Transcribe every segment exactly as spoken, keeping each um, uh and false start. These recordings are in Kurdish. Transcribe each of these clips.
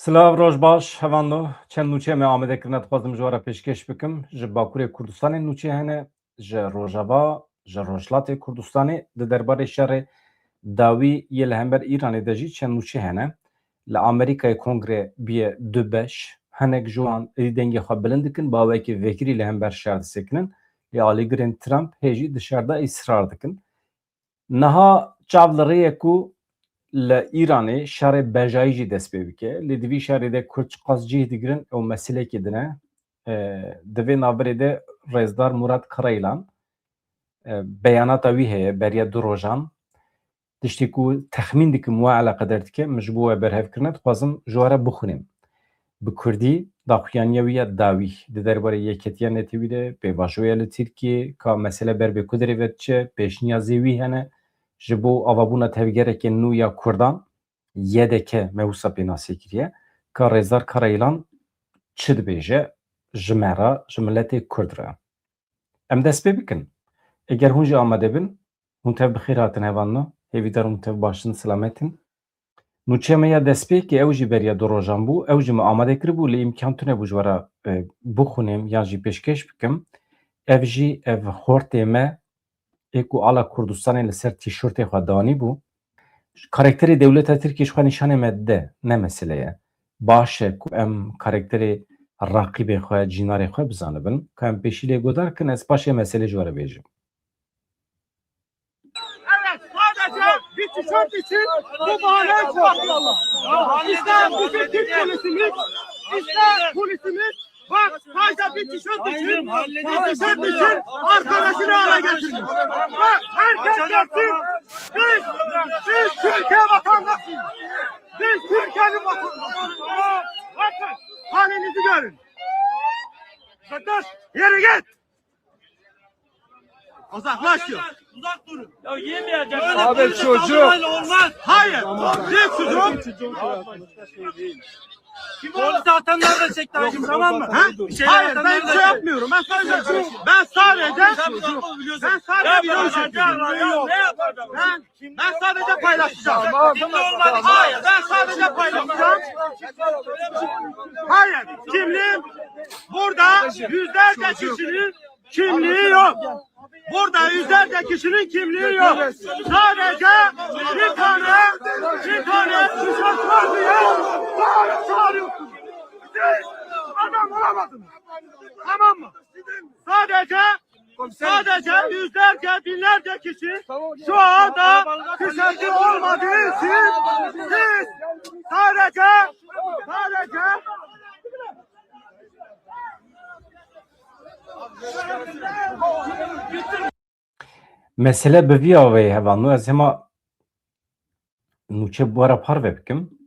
Silav, roj baş, hevano. Çend nûçeyê me amade kirine, dixwazim ji we re pêşkêş bikim. Ji Bakurê Kurdistanê nûçe hene, ji Rojava, ji Rojhilatê Kurdistanê di derbarê şerê dawî yê li hember Îranê de jî çend nûçe hene. Li Amerîkayê kongre bûye du beş, hinek ji wan êdî dengê xwe bilind dikin, bi awayekî vekirî li hember şer disekinin. Lê alîgirên Trump hê jî di şer de îsrar dikin. Niha çav li rê ye ku li Îranê şerê bejayî jî dest pê bike. Lê di vî şerê de Kurd çiqas cih digirin, ew meselekê din e. E, di vê navberê de Rêzdar Murat Karayilan, e, beyanata wî heye beriya du rojan. Tiştê ku texmîn dikim we eleqedar dike, min ji bo we berhev kirine, dixwazim ji we re bixwînim. Bi kurdî daxuyaniya wî ya dawî di derbarê yeketiya netewî de, pêvajoya li Tirkiyê, ka mesele ber bê ku derê ve diçe, pêşniyazê wî hene ji bo avabûna tevgereke nû ya Kurdan, Y D K me wisa pênasê kiriye, ka Rêzdar Karayilan çi dibêje ji me re, ji miletê Kurd re. Em dest pê bikin. Eger hûn jî amade bin, hûn tev bi xêr hatin hevalno. Hêvîdar hûn tev baş in, silamet in. Nûçeya me ya destpêkê ew jî beriya du rojan bû. Ew jî me amade kiribû, lê îmkan tune bû ji we re, e, bixwînim yan jî pêşkêş bikim. Ev jî, ev xortê me ê ku ala Kurdistanê li ser tîşortê xwe danîbû. Karakterê dewleta Tirkiyê ji xwe nîşanê me dide, ne mesele ye. Baş e ku em karakterê raqîbê xwe, cînarê xwe bizanibin. Ka em pêşî lê guhdar kin, ez paşê meselê ji we re bêjim. Evet, sadece bir tişört için bu bahaneyi çıkartıyorlar. İster bizim Türk polisimiz, ister polisimiz, bak, sadece bir tişört için, bir tişört için arkadaşını hale getirmiş. Bak, herkes yapsın. Biz, biz Türkiye vatandaşıyız. Biz Türkiye'nin vatandaşıyız. Bakın, halinizi görün. Yürü git. Uzaklaş diyor. Uzak durun. Ya yemeyeceğim. Abi, çocuğu. Olmaz. Hayır. Niye çocuğum? Polise atanlar da çekti hacım, tamam mı? Ha? Hayır, ben bir şey yapmıyorum. Ben sadece, ben sadece, ben sadece video çekiyorum. Ben, ben sadece paylaşacağım. Hayır, ben sadece paylaşacağım. Hayır, kimliğim burada yüzlerce kişinin kimliği yok. Burada yüzlerce kişinin kimliği yok. Sadece bir tane, bir tane tişört var diye bağırıp çağırıyorsunuz. Siz adam olamadınız. Tamam mı? Sadece, sadece yüzlerce, binlerce kişi şu anda tişörtü olmadığı için siz sadece, sadece Mesele bi vî awayî hevalno, ez hema nûçe bi we re parve bikim.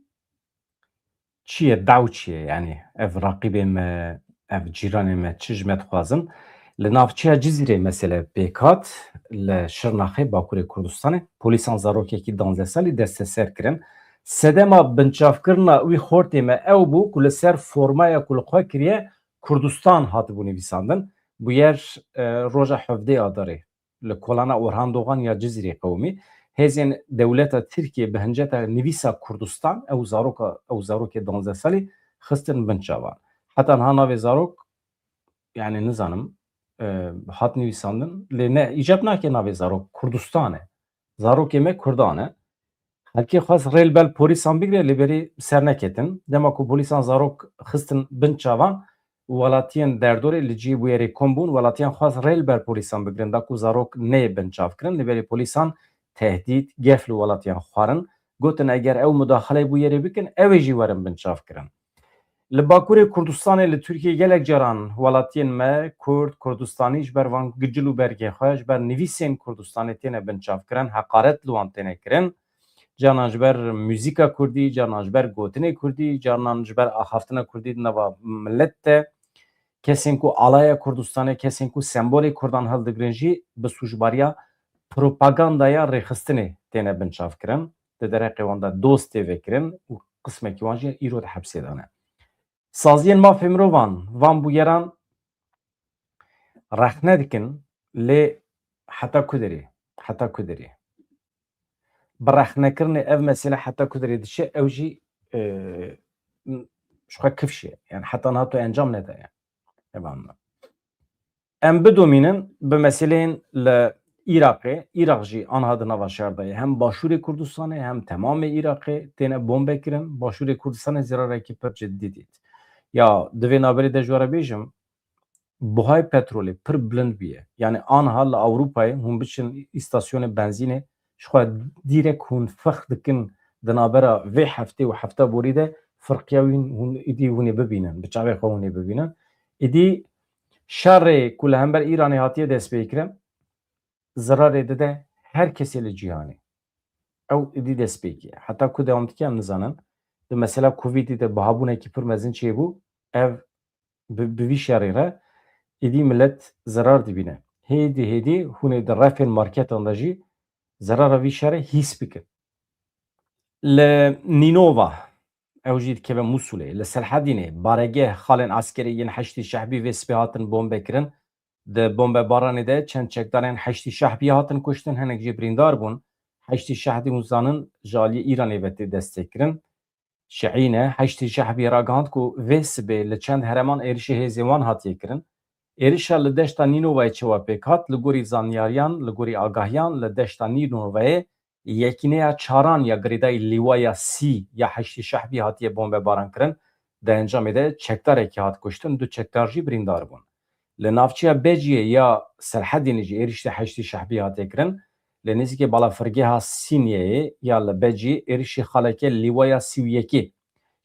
Çi ye, daw çi ye? Yanî ev raqîbê me, ev cîranê me çi ji me dixwazin? Li navçeya Cizîrê mesele pêk hat, li Şirnaxê, Bakurê Kurdistanê, polîsan zarokekî danzdeh salî desteser kirin. Sedema binçavkirina wî xortê me ew bû ku li ser formaya ku li xwe kiriye, Kurdistan hatibû nivîsandin. Bûyer, e, roja hevdeh Adarê li kolana Orhan Doğan ya Cizîrê qewimî. Hêzên dewleta Tirkiyê bi hinceta nivîsa Kurdistan, ew zaroka, ew zarokê danzdeh salî xistin bin çavan. Heta niha navê zarok, yani nizanim, e, hat nivîsandin. Lê ne, îcab nake navê zarok Kurdistan e. Zarokê me Kurdan e. Xelkê xwest rê li ber polîsan bigire, lê berî ser neketin. Dema ku polîsan zarok xistin bin çavan û welatiyên derdorê li cihê bûyerê kom bûn, welatiyan xwest rê li ber polîsan bigirin, da ku zarok neyê bin çav kirin, lê berî polîsan tehdît, gef li welatiyan xwarin. Gotin, eger ew mudaxaleyê bûyerê bikin, ew ê jî werin bin çav kirin. Li Bakurê Kurdistanê li Tirkiyê gelek caran welatiyên me, Kurd, Kurdistanî, ji ber van gicil û bergên xwe, ji ber nivîsên Kurdistanê têne binçavkirin, heqaret li wan têne kirin. Canan ji ber muzîka Kurdî, canan ji ber gotinê Kurdî, canan ji ber axaftina Kurdî di nava milet de. Kesên ku alaya Kurdistanê, kesên ku sembolê Kurdan hildigirin jî bi sûcbariya propagandaya rêxistinê têne binçavkirin. Di dereqê wan de doz tê vekirin û qismekî wan jî îro di hepsê de ne. Saziyên mafê mirovan van bûyeran rexne dikin, lê heta ku derê? Heta ku derê? Bi rexnekirinê ev mesele heta ku derê diçe, ew jî, e, m, ji xwe kifşê. Yani heta niha tu encam nedaye. Hevalno. Em bidomînin bi meseleyên li Iraqê. Iraq jî anha di nava şer de ye. Hem Başûrê Kurdistanê hem temamê Iraqê têne bombe kirin. Başûrê Kurdistanê zirarekî pir cidî dît. Ya di vê navberê de ji we re bêjim, buhay petrolê pir bilind bûye. Yani anha li Ewropayê hûn biçin îstasyonê benzînê, ji xwe dîrek hûn ferq dikin di navbera vê heftê û hefta borî de ferqiya wî hûn îdî hûn ê bibînin, bi çavê xwe hûn ê bibînin. Îdî şerê ku li hember Îranê hatiye destpêkirin, zirarê dide her kesê li cîhanê. Ew îdî destpêkî ye. Heta ku dewam dike em nizanin. Di mesela Covidî de bihabûnekî pir mezin çêbû, ev bi, bi vî şerê re îdî milet zirar dibîne. Hêdî hêdî hûn ê di refên marketan de jî zirara vî şerê hîs bikin. Li Nînova, ew jî dikeve Mûsulê, li Selhedînê baregeh xalên eskerî yên Heşdî Şehbî vê sibê hatin bombe kirin. Di bombebaranê de çend çekdarên Heşdî Şehbiyê hatin kuştin, hinek jî birîndar bûn. Heşdî Şehbî hûn zanin ji aliyê Îranê ve tê destpêkirin. Şiîne Heşdî Şehbiyê ragihand ku vê sibê li çend hereman êrişê hêzên wan hatiye kirin. Êrişa li deşta Nînovayê çawa pêk hat? Li gorî zanyariyan, li gorî agahiyan li deşta Nînovayê yekîneya çaran ya girêdayî lîwaya sî ya Heşdî Şehbî hatiye bombebaran kirin. Di encamê de çekdarekî hat kuştin, du çekdar jî birîndar bûn. Li navçeya Beciyê ya Serhedînê jî êrişê Heşdî Şehbî hatiye kirin. Li nêzîkê balafirgeha Sînyeyê ya li Beciyê êrişê xaleke lîwaya sî û yekê,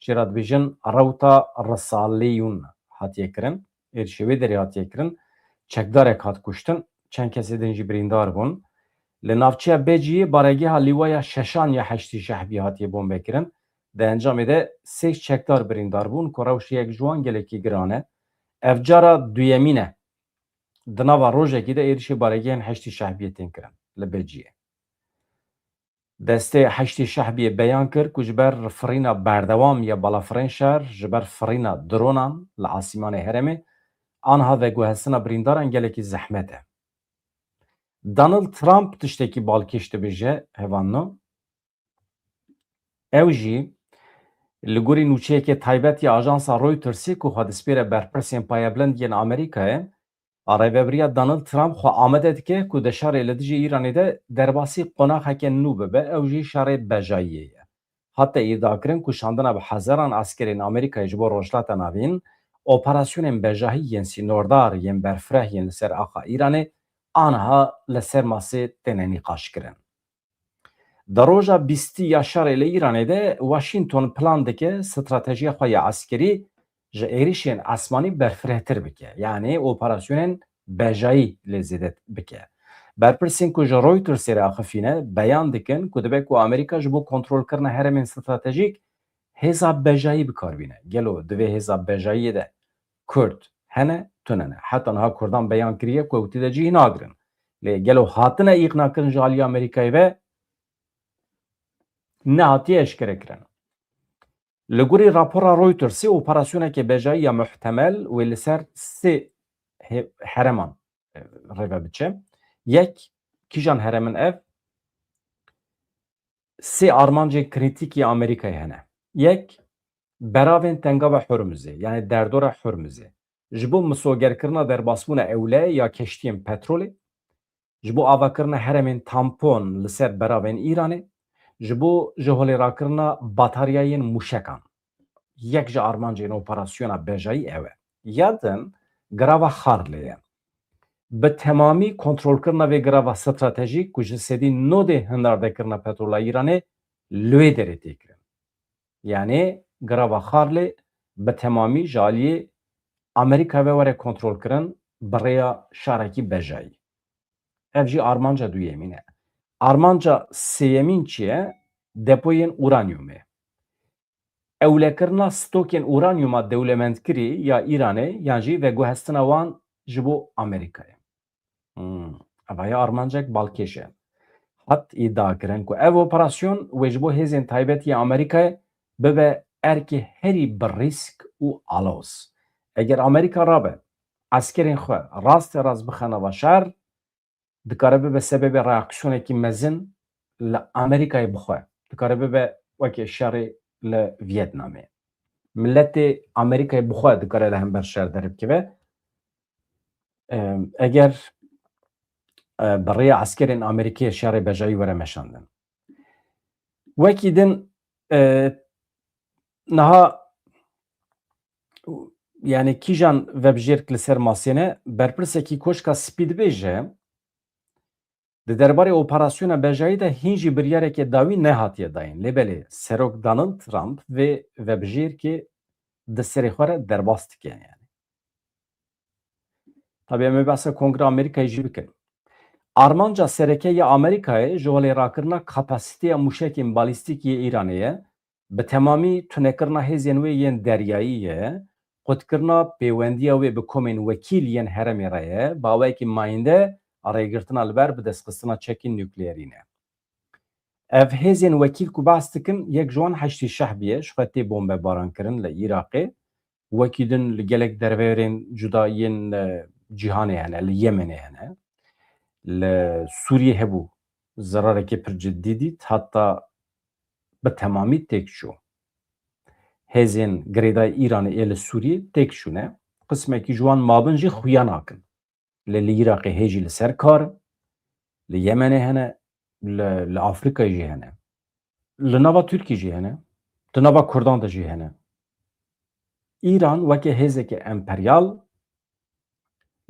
jê re dibêjin Rewta Risaleyûn, hatiye kirin. Êrişê wê derê hatiye kirin. Çekdarek hat kuştin. Çend kesê din jî birîndar bûn. Li navçeya Beciyê baregeha lîwaya şeşan ya Heşdî Şehbî hatiye bombekirin. Di encamê de sê çekdar birîndar bûn ku rewşa yek ji wan gelekî giran e. Ev cara duyemîn e. Di nava rojekî de êrişê baregehên Heşdî Şehbiyê tên kirin li Beciyê. Destê Heşdî Şehbiyê beyan kir ku ji ber firîna berdewam ya balafirên şer, ji ber firîna dronan li asîmanê herêmê, anha veguhestina birîndaran gelekî zehmet e. Donald Trump tiştekî balkêş dibêje, hevalno. Ew jî li gorî nûçeyeke taybet ya ajansa Reutersê ku xwe dispêre berpirsên payebilind yên Amerîkayê, a rêvebiriya Donald Trump xwe amade dike ku di şerê li dijî Îranê de derbasî qonaxeke nû bibe, ew jî şerê bejayiyê ye. Hate îdiakirin ku şandina bi hezaran eskerên Amerîkayê ji bo Rojhilata Navîn, operasyonên bejahî yên sînordar, yên berfireh yên li ser axa Îranê, aniha li ser masê têne nîqaşkirin. Di roja bîstî ya şerê li Îranê de Washington plan dike stratejiya xwe ya eskerî ji êrişên esmanî berfirehtir bike, yanî operasyonên bejayî lê zêde bike. Berpirsên ku ji Reutersê re axifîne beyan dikin ku dibe ku Amerîka ji bo kontrolkirina herêmên stratejîk hêza bejayî bi kar bîne. Gelo di vê hêza bejayiyê de Kurd hene, tune ne? Heta niha Kurdan beyan kiriye ku ew tê de cih nagrin. Lê gelo hatine îqnakirin ji alî Amerîkayê ve? Nehatiye eşkerekirin. Li gorî rapora Reutersê, operasyoneke bejayî ya muhtemel wê li ser sê he-, hereman, e, rêve biçe. Yek, kîjan herem in ev? Sê armancên krîtîk yê Amerîkayê hene. Yek, beravên Tengava Hurmuzê, yanî derdora Hurmuzê. Ji bo misogerkirina derbasbûna ewle ya keştiyên petrolê, ji bo avakirina herêmên tampon li ser beravên Îranê, ji bo ji holêrakirina bataryayên mûşekan. Yek ji armancên operasyona bejayî ew e. Ya din, girava Xarlê ye. Bi temamî kontrolkirina vê girava stratejîk ku ji sedî nodê hindardekirina petrola Îranê li wê derê tê kirin. Yanî girava Xarlê bi temamî ji aliyê Amerîka ve were kontrolkirin bi rêya şarekî bejayî. Ev jî armanca duyemîn e. Armanca sêyemîn çi ye? Depoyên uranyumê. Ewlekirina stokên uranyuma dewlemendkirî ya Îranê yan jî veguhestina wan ji bo Amerîkayê. Hmm, eva ye armancek balkêş e. Hat îdiakirin ku ev operasyon wê ji bo hêzên taybet yê Amerîkayê bibe erkê herî bi rîsk û aloz. Eger Amerîka rabe eskerên xwe rastê rast bixe nava şer, dikare bibe sebebê reaksiyonekî mezin li Amerîkayê bixwe. Dikare bibe weke şerê li Viyetnamê. Miletê Amerîkayê bi xwe dikare li hember şer derbikive. E, eger, e, bi rêya eskerên Amerîkê şerê bejayî were meşandin. Wekî din, e, niha, yani kîjan vebijêrk li ser masê ne, berpirsekî Koşka Spî dibêje, di derbarê operasyona bejayî de hîn jî biryarekê dawî nehatiye dayîn. Lê belê, Serok Donald Trump vê vebijêrkê di serê xwe re derbas dike yani. Tabii em ê behsa Kongreya Amerîkayê jî bikin. Armanca sereke ya Amerîkayê ji holê rakirina kapasiteya mûşekên balîstîk yê Îranê ye, bi temamî tunekirina hêzên wê yên deryayî ye, qutkirina pêwendiya wê bi komên wekîl yên herêmê re ye, bi awayekî mayînde rêgirtina li ber bidestxistina çekên nukleerî ne. Ev hêzên wekîl ku behs dikin, yek ji wan Heşdî Şehbî ye, ji xwe tê bombebaran kirin li Iraqê. Wekî din li gelek derverên cuda yên, e, cîhanê hene, li Yemenê hene. Li Sûriyê hebû, zerarekê pir cidî dît, heta bi temamî têk çû. Hêzên girêdayî Îranê ê li Sûriyê têk çûne. Qismekî ji wan mabin jî xuya nakin. Lê li Iraqê hê jî li ser kar in, li Yemenê hene, li, li Afrîkayê jî hene. Li nava Tirkiyê jî hene, di nava Kurdan de jî hene. Îran weke hêzeke emperyal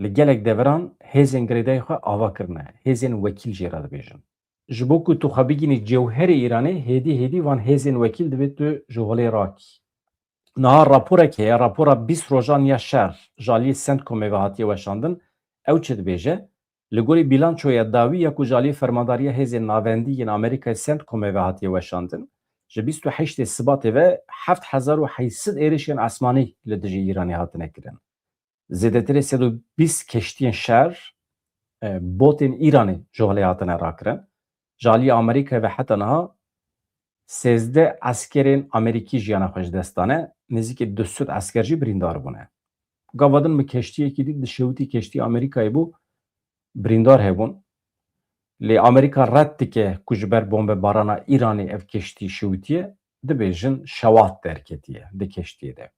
li gelek deveran hêzên girêdayî xwe ava kirine, hêzên wekîl jê re dibêjin. Ji bo ku tu xwe bigînî cewherê Îranê, hêdî hêdî van hêzên wekîl divê tu ji holê rakî. Niha raporek heye, rapora bîst rojan ya şer, ji aliyê CENTCOMê ve hatiye weşandin. Ew çi dibêje? Li gorî bîlançoya dawî ya ku ji aliyê Fermandariya Hêzên Navendî yên Amerîkayê CENTCOMê ve hatiye weşandin, ji bîst û heştê Sibatê ve heft hezar û heyt sed êrişên esmanî li dijî Îranê hatine kirin. Zêdetirê sed û bîst keştiyên şer, e, botên Îranê ji holê hatine rakirin. Ji aliyê Amerîkayê ve heta niha sêzdeh eskerên Amerîkî jiyana xwe ji dest dane, nêzîkî du sed esker jî birîndar bûne. Gava din min keştiyekî dît, dişewitî keştî Amerîkayê bû, birîndar hebûn. Lê Amerîka red dike ku ji ber bombebarana Îranê ev keştî şewitiye, dibêjin şewat derketiye di keştiyê de.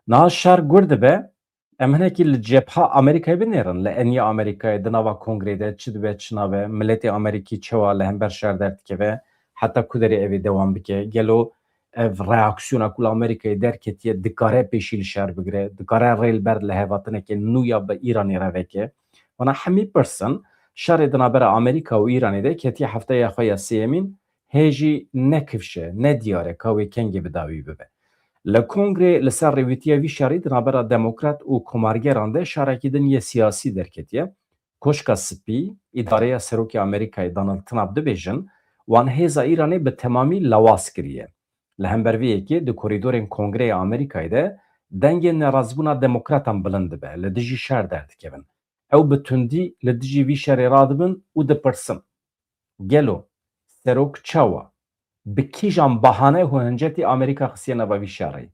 Niha şer gur dibe, em hinekî li cepha Amerîkayê binêrin, li eniya Amerîkayê, di nava kongrê de çi dibe, çi nabe, miletê Amerîkî çawa li hember şer derdikeve, heta ku derê ev ê dewam bike? Gelo ev reaksiyona ku li Amerîkayê derketiye dikare pêşî li şer bigire, dikare rê li ber lihevatineke nû ya bi Îranê re veke? Wana hemî pirsin, şerê di navbera Amerîka û Îranê de ketiye hefteya xwe ya sêyemîn, hê jî ne kifş e, ne diyar e ka wê kengê bi dawî bibe. Li kongrê li ser rêwîtiya vî şerî di navbera demokrat û komargeran de şerekî din yê siyasî derketiye. Koşka Spî, îdareya serokê Amerîkayê Donald Trump dibêjin, wan hêza Îranê bi temamî lawaz kiriye. Li hember vê yekê di korîdorên Kongreya Amerîkayê de dengê nerazîbûna demokratan bilind dibe, li dijî şer derdikevin. Ew bi tundî li dijî vî şerê radibin û dipirsin, gelo serok çawa, bi kîjan bahane û hincetî Amerîka xistiye nava vî şerê?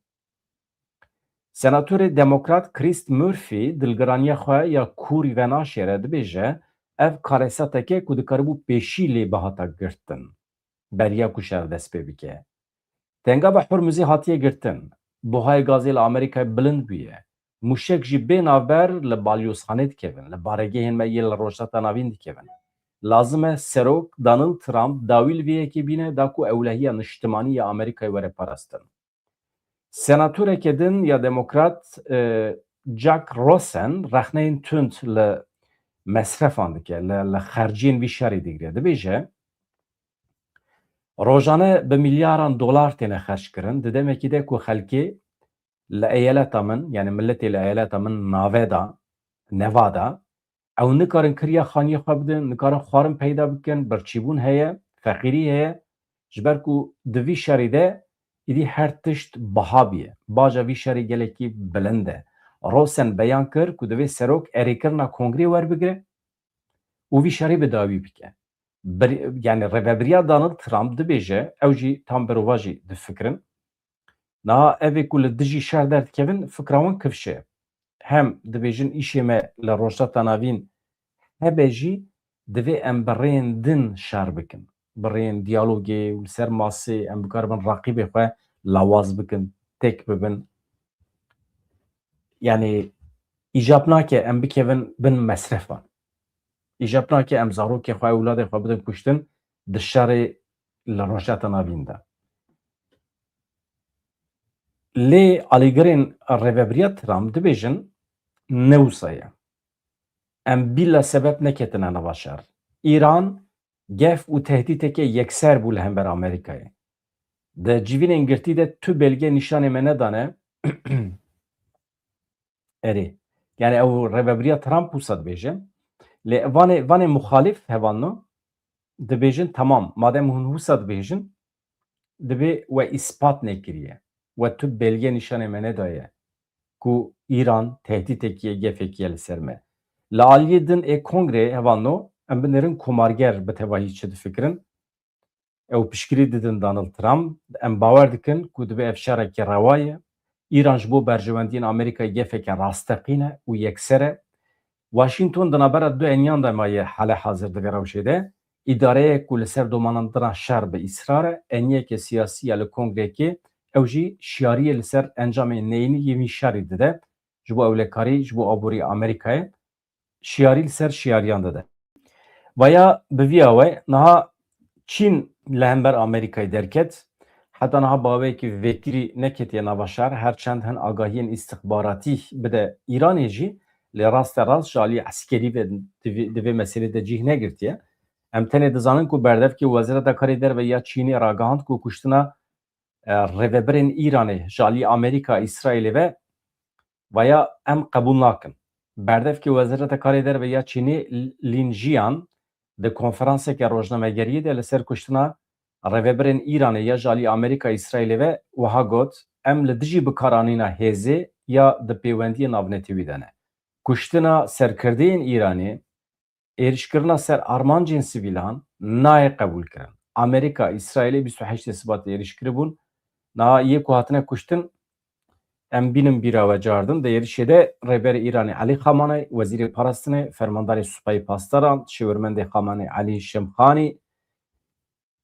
Senatorê demokrat Chris Murphy dilgiraniya xwe ya kûrî venaşêre, dibêje, ev karesateke ku dikaribû pêşî lê bihata girtin, beriya ku şer dest pê bike. Tengava Hurmuzê hatiye girtin. Buhayê gazê li Amerîkayê bilind bûye. Mûşek jî bê navber li balyozxanê dikevin, li baregehên me yê li Rojhilata Navîn dikevin. Lazim e serok Donald Trump dawî li vê yekê bîne, da ku ewlehiya niştimanî ya Amerîkayê were parastin. Senatoreke din ya demokrat, e, Jack Rosen rexneyên tund li mesrefan dike, li, li xerciyên vî şerî digire. Dibêje, rojane bi milyaran dolar têne xerckirin, di demekî de ku xelkê li eyaleta min, yani miletê li eyaleta min nave da, neva da, ew nikarin kiriya xaniyê xwe bidin, nikarin xwarin peyda bikin, birçîbûn heye, feqîrî heye, ji ber ku di vî şerî de êdî her tişt biha bûye. Baja vî şerî gelekî bilind e. Rosen beyan kir ku divê serok erêkirina kongrê werbigire û vî şerî bi dawî bike. Bir, yani rêvebiriya Donald Trump dibêje, ew jî tam berova jî difikirin. Niha evê ku li dijî şer derdikevin, fikra wan kifş e. Hem dibêjin îşê me li Rojhilata Navîn hebe jî divê em bi rêyên din şer bikin. Bi rêyên diyalogê û li ser masê em bikaribin raqîbê xwe lawaz bikin, têk bibin. Yanî îcab nake em bikevin bin mesrefan. Îcab nake em zarokê xwe, ewladê xwe bidin kuştin di şerê li Rojhilata Navîn de. Lê alîgirên rêvebiriya Trump dibêjin ne wisa ye. Em bîla sebeb neketine nava şer. Îran gef û tehdîtekê yekser bû li hember Amerîkayê. Di civînên girtî de tu belge nîşanê me nedane. Erê. Yani ew rêvebiriya Trump wisa dibêje. Lê vanê, vanê muxalîf hevalno dibêjin, tamam, madem hûn wisa dibêjin, dibê we îspat nekiriye. We tu belge nîşanê me nedaye ku Îran tehdîtekî ye, gefekî ye li ser me. Li aliyê din ê kongreyê hevalno em binêrin komarger bi tevahî çi difikirin. Ew piştgirî didin Donald Trump. Em bawer dikin ku dibe ev şerekî rewa ye. Îran ji bo berjewendiyên Amerîkayê gefeke rasteqîn e û yekser e. Washington di navbera du eniyan de maye hale hazir di vê rewşê de. Îdareyek ku li ser domanandina şer bi îsrar e, eniyeke siyasî ya li kongrekê, ew jî şiyariyê li ser encamên neyînî yên vî şerî dide. Ji bo ewlekarî, ji bo aborî Amerîkayê şiyarî li ser şiyariyan dide. Vaya bi vî awe niha Çîn li hember Amerîkayê derket. Heta niha bi aweyekî vekirî neketiye nava şer, her çend hin agahiyên îstixbaratî bide Îranê jî, lê raste rast ji alî eskerî ve di vê, di vê meselê de cîh negirtiye. Em tenê dizanin ku berdevkê Wezareta Karê Derve ya Çînê ragihand ku kuştina, e, rêvebirên Îranê ji alî Amerîka, Îsraîlê ve, vaya em qebûl nakin. Berdevkê Wezareta Karê Derve ya Çînê Lin Jian di konferanseke rojnamegeriyê de li ser kuştina rêvebirên Îranê ya ji alî Amerîka, Îsraîlê ve wiha got, em li dijî bikaranîna hêzê ya di pêwendiyê navnetewî de ne. Kuştina serkirdeyên Îranê, êrişkirina ser armancên sivîlan nayê qebûlkirin. Amerîka, Îsraîlê bîst û heştê Sibatê êrîş kiribûn. Niha yê ku hatine kuştin, em bînin bîra we cardin. Di êrişê de rêberê Îranê Elî Xamaney, Wezîrê Parastinê, Fermandarê Supayê Pasdaran, Şêwirmendê Xamanê Elî Şimxanî,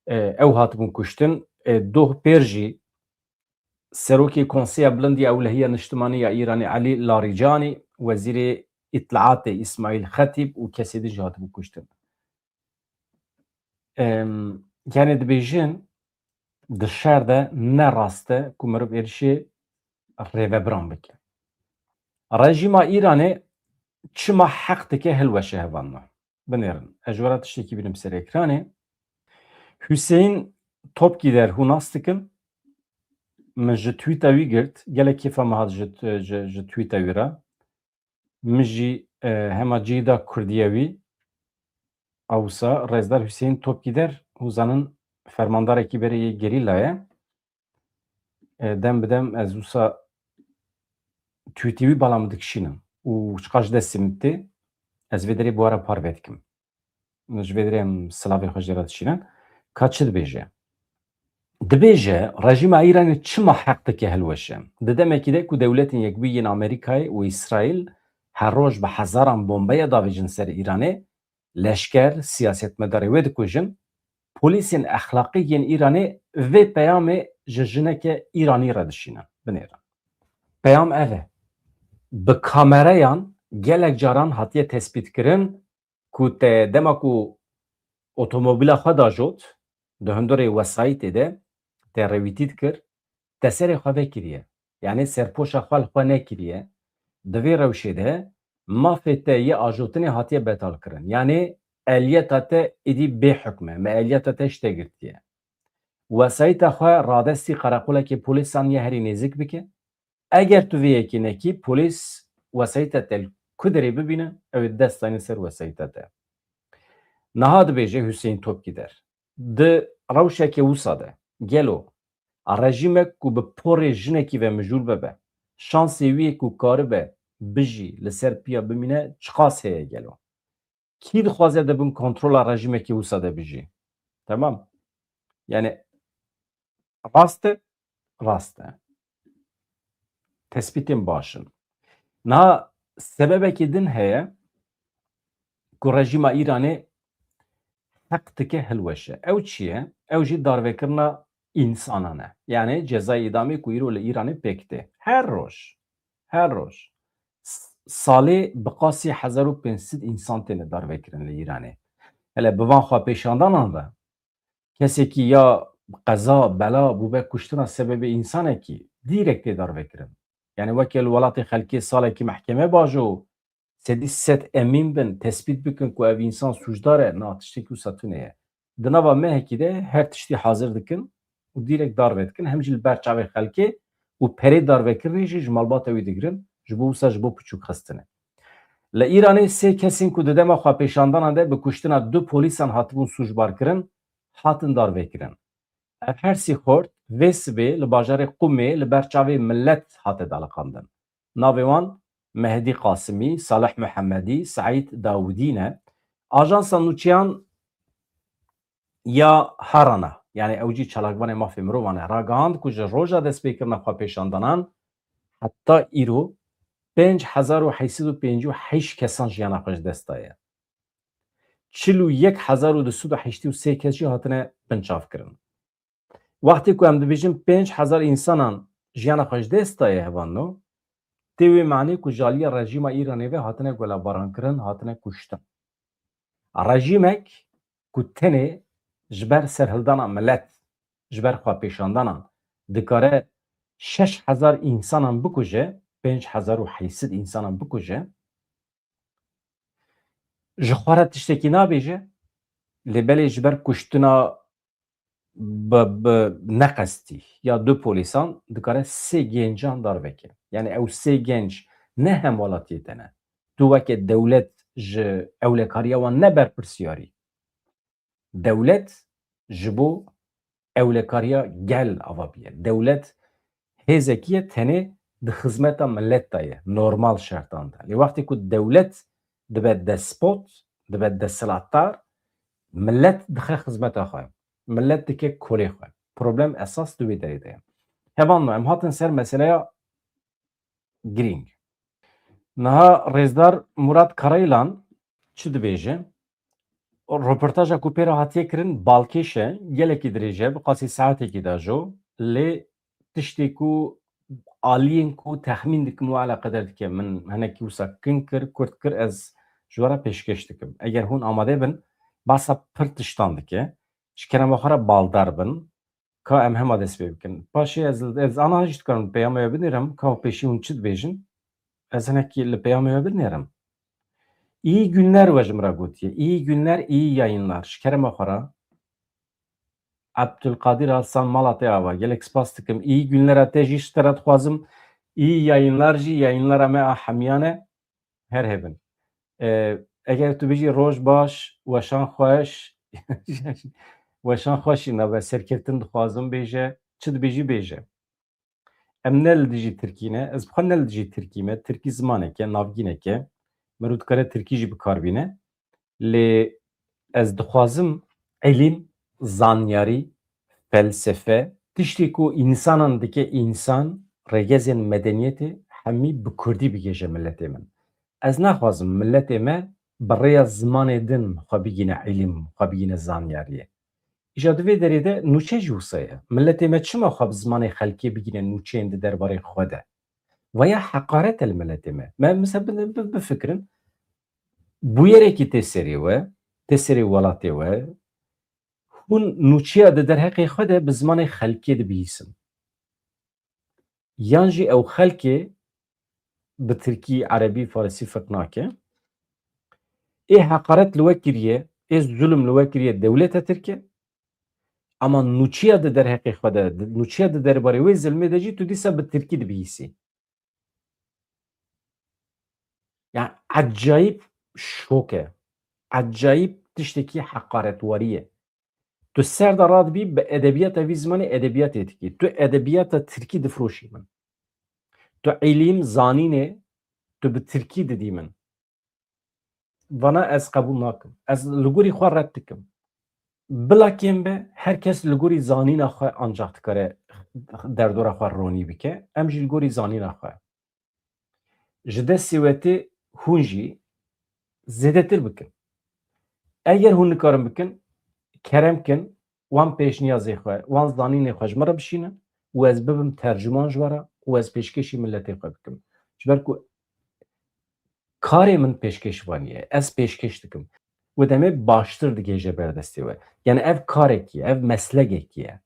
e, ew hatibûn kuştin. E, doh pêr jî Serokê Konseya Bilind ya Ewlehiya Niştimanî ya Îranê Elî Larîcanî, Wezîrê Îtlaatê Îsmaîl Xetîb û kesê din jî hatibû kuştin. Em, yani dibêjin di şer de ne rast e ku mirov êrişê rêvebiran bike. Rejîma Îranê çima heq dike hilweşe hevalno? Binêrin. Ez ji we re tiştekî bînim ser ekranê. Hüseyin Topkider hûn nas dikin. Min ji tweeta wî girt. Gelek kêfa min hat ji, ji, ji tweeta wî re. Min jî, e, hema cihê da kurdiya wî. Awsa Rêzdar Hüseyin Topkider, hûn zanin fermandarekî berê yê gerîla ye. E, dem bi dem ez wisa tweetê wî bala min dikişînim û çiqas ji destê min tê, ez vê derê bi we re parve dikim. Ji vê derê em silavê xwe jê re dişînin. Ka çi dibêje? Dibêje, rejîma Îranê çima heq dike hilweşe? Di demekî de ku Dewletên Yekbûyî yên Amerîkayê û Îsraîl her roj bi hezaran bombeya davêjin ser Îranê, leşker, siyasetmedarê wê dikujin, polîsên exlaqî yên Îranê vê peyamê ji jineke Îranî re dişînin. Binêrin. Peyam ev e. Bi kamereyan gelek caran hatiye tespîtkirin ku te dema ku otomobîla xwe dajot, di hundirê wesayîtê de te rêwîtî dikir, te serê xwe vekiriye. Yanî serpoşa xwe li xwe nekiriye. Di vê rewşê de mafê te yê ajotinê hatiye betalkirin. Yanî eliyeta te êdî bêhukm e. Me eliyeta te ji te girtiye. Wesayîta xwe radestî qereqolekê polîsan ya herî nêzik bike. Eger tu vê yekê nekî, polîs wesayîta te li ku derê bibîne, ew ê dest dayne ser wesayîta te. Niha dibêje Hüseyin Topkider. Di rewşeke wisa de, gelo rejîmek ku bi porê jinekî ve mijûl bibe, şansê wî yê ku karibe bijî li ser piya bimîne çiqas heye gelo? Kî dixwaze di bin kontrola rejîmekî wisa de bijî? Temam. Yani rast e, rast e. Tespîtên baş in. Niha sebebekî din heye ku rejîma Îranê heq dike hilweşe. Ew çi ye? Ew jî darvekirina însanan e. Yani cezayê îdamê ku îro li Îranê pêk tê. Her roj, her roj s-, salê bi qasî hezar û pênc sed însan têne darvekirin li Îranê. Hele bi van xwepêşandanan ve kesekî ya qeza, bela bûbe kuştina sebebê însanekî dîrek tê darvekirin. Yani weke li welatê xelkê salekî mehkeme bajo, sedî sed emîn bin, tespît bikin ku ev însan sûcdar e, na tiştekî wisa tune ye. Di nava mehekî de her tiştî hazir dikin û dîrek darve dikin, hem jî li ber çavê xelkê û perê darvekirinê jî ji malbata wî digirin, ji bo wisa ji bo piçûk xistine. Li Îranê sê kesên ku di dema xwepêşandana de bi kuştina du polîsan hatibûn sûcbar kirin, hatin darvekirin. Ev her sî xort vê sibê li bajarê Qumê li ber çavê milet hate daliqandin. Navê wan Mehdî Qasimî, Salih Muhemmedî, Seîd Dawidî ne. Ajansa nûçeyan ya Harana, yani ew jî çalakvanê mafê mirovan e, ragihand ku ji roja destpêkirina xwepêşandanan heta îro pênc hezar û heşt sed û pêncî û heşt kesan jiyana xwe ji dest daye. Çil û yek hezar û du sed û heştê û sê kes jî hatine binçavkirin. Wextê ku em dibêjin pênc hezar însanan jiyana xwe ji dest daye hevalno, tê wê manê ku ji aliyê rejîma Îranê ve hatine golabarankirin, hatine kuştin. Rejîmek ku tenê ji ber serhildana milet, ji ber xwepêşandanan dikare şeş hezar însanan bikuje, pênc hezar û heşt sed însanan bikuje, ji xwe re tiştekî nabêje, lê belê ji ber kuştina bi, bi neqestî ya du polîsan dikare sê gencan darveke. Yani ew sê genc ne hemwelatiyê te ne. Tu weke dewlet ji ewlekariya wan ne berpirsiyarî. Dewlet ji bo ewlekariya gel ava bûye. Dewlet hêzekî ye tenê di xizmeta milet de ye, normal şertan de. Lê wextê ku dewlet dibe despot, dibe desthilatdar, milet dixe xizmeta xwe. Milet dike kolê xwe. Problem esas di wê derê de ye. Hevalno, em hatin ser meseleya girîng. Niha rêzdar Murat Karaylan çi dibêje? Roportaja ku pê re hatiye kirin balkêş e, gelekî dirêj e, bi qasî saetekî de jo, lê tiştê ku aliyên ku texmîn dikim û eleqeder dike, min hinekî wisa kin kir, kurt kir, ez ji we re pêşkêş dikim. Eger hûn amade bin, basa pir tiştan dike, ji kerema xwe re baldar bin, ka em hema dest pê bikin. Paşê ez, ez ana jî dikarim peyama we binêrim, ka pêşî hûn çi dibêjin, ez hinekî li peyama we binêrim. İyi günler we ji min re gotiye. İyi günler, iyi yayınlar. Ji kerema xwe re. Abdülkadir Hasan, mala te ava. Gelek spas dikim. İyi günler a te jî ji te re dixwazim. İyi yayınlar jî, yayınlara me a hemiyan e. Her hebin. E, eger tu bijî roj baş, weşan xweş, weşan xweş jî nabe serkeftin dixwazim bêje, çi dibêjî bêje. Em ne li dijî tirkî ne, ez bi xwe ne li dijî tirkî me, tirkî zimanek e, navgînek e, merû dikare tirkî jî bi kar bîne. Lê ez dixwazim îlim, zanyarî, felsefe, tiştê ku însanan dike însan, rêgezên medeniyetê hemî bi kurdî bigihêje miletê min. Ez naxwazim miletê me bi rêya zimanê din xwe bigîne îlim, xwe bigîne zanyariyê. Îja di vê derê de nûçe jî wisa ye. Miletê me çima xwe bi zimanê xelkê bigîne nûçeyên di derbarê xwe de? Veya heqaret e li miletê me. Me, mesela bi-, bi-, bifikirin, bûyerekî tê serê we, tê serê welatê we, hûn nûçeya di derheqê xwe de bi zimanê xelkê dibihîsin. Yan jî ew xelkê bi tirkî, erebî, farisî ferq nake. Ê heqaret li we kiriye, ê zulm li we kiriye dewleta tirk e. Ama nûçiya di derheqê xwe de, di, nûçiya di derbarê wê zilmê de jî tu dîsa bi tirkî dibihîsî. Yani ecayîb şok e. Ecayîb tiştekî heqaretwarî ye. Tu ser de radibî bi edebiyata vî zimanê edebiyatê dikî. Tu edebiyata tirkî difiroşî min. Tu îlîm, zanînê, tu bi tirkî didî min. Vana ez qebûl nakim. Ez li gorî xwe red dikim. Bila kêm be, her kes li gorî zanîna xwe ancax dikare derdora xwe ronî bike. Em jî li gorî zanîna xwe. Ji destê we tê hûn jî zêdetir bikin. Eger hûn nikarin bikin, kerem kin, wan pêşniyazê xwe, wan zanînê xwe ji min re bişînin û ez bibim tercûman ji we re û ez pêşkêşî miletê xwe bikim. Ji ber ku karê min pêşkêşvanî ye, ez pêşkêş dikim. Û demê baştir digihêje ber destê we. Yani ev karekî ye, ev meslegekî ye.